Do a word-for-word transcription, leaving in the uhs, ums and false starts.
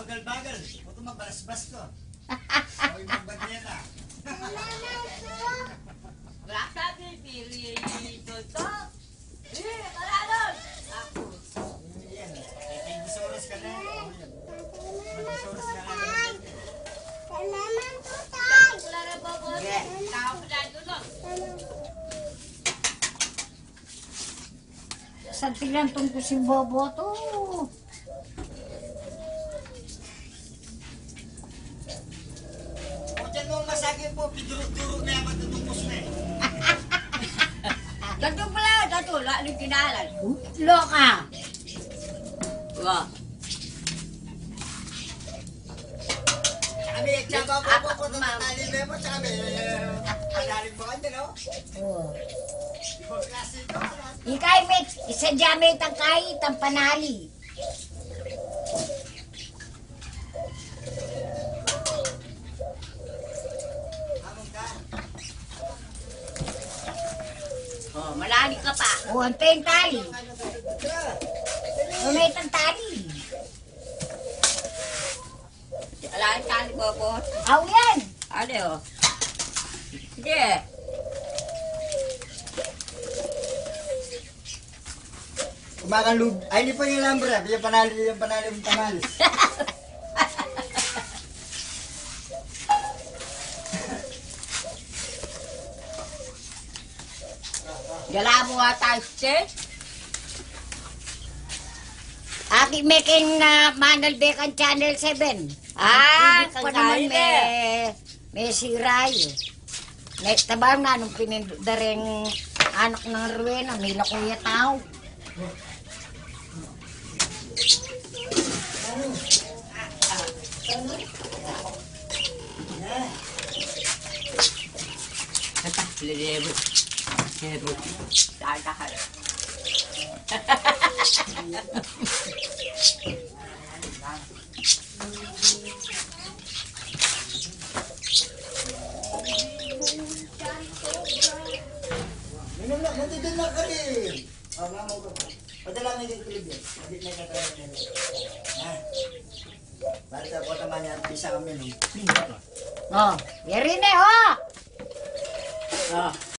Bagal-bagal. Huwag kang magbalasbas ko. Ako'y magbadya na. Wala ka, bibili dito to. Eh, para doon. Ako. Yan. May dinosaurus ka na. May dinosaurus ka na. Wala na, bobo. Hindi. Tao ka na doon, oh. Santilan tungkol si Bobo to. O, diyan mo masakit po, piduro-duro na yung matutungkos na eh. Datu pala, datu, la-, yung kinalan. Loka. Wa. Sabi, tsaka po, po, po, tatali mo po, sabi, eh, panalig mo ka dyan, no? Oo. Ibang klase ito, ah. Ikay, Mitch, isa dyan, may tangkay, tampanali. Oh, malali ka pa. Oh, ang tentali. Oh, may tentali. Ala, tali, bobo. Aw yan. Ano, oh? Sige. Kumakan lub. Ay, hindi pa yung lambra. Yung panali, yung panali mong tamalis. Gala mo ata, Che? Aki, mekin na Manal Bekan Channel seven. Ah, hindi ka pa naman kaya. May, may siray. May taba na nung pinindot dareng anak ng Rowena, may lakuya tao. Lilibot. Lilibot. Dadahal. Minum na, nandito na ka rin. Ah, mama ko. Padala mo yung tulog yan. Hindi na yung katawa niya. Ha? Basta po naman yan, isa kami, no? Oh, yari na, oh! Ah.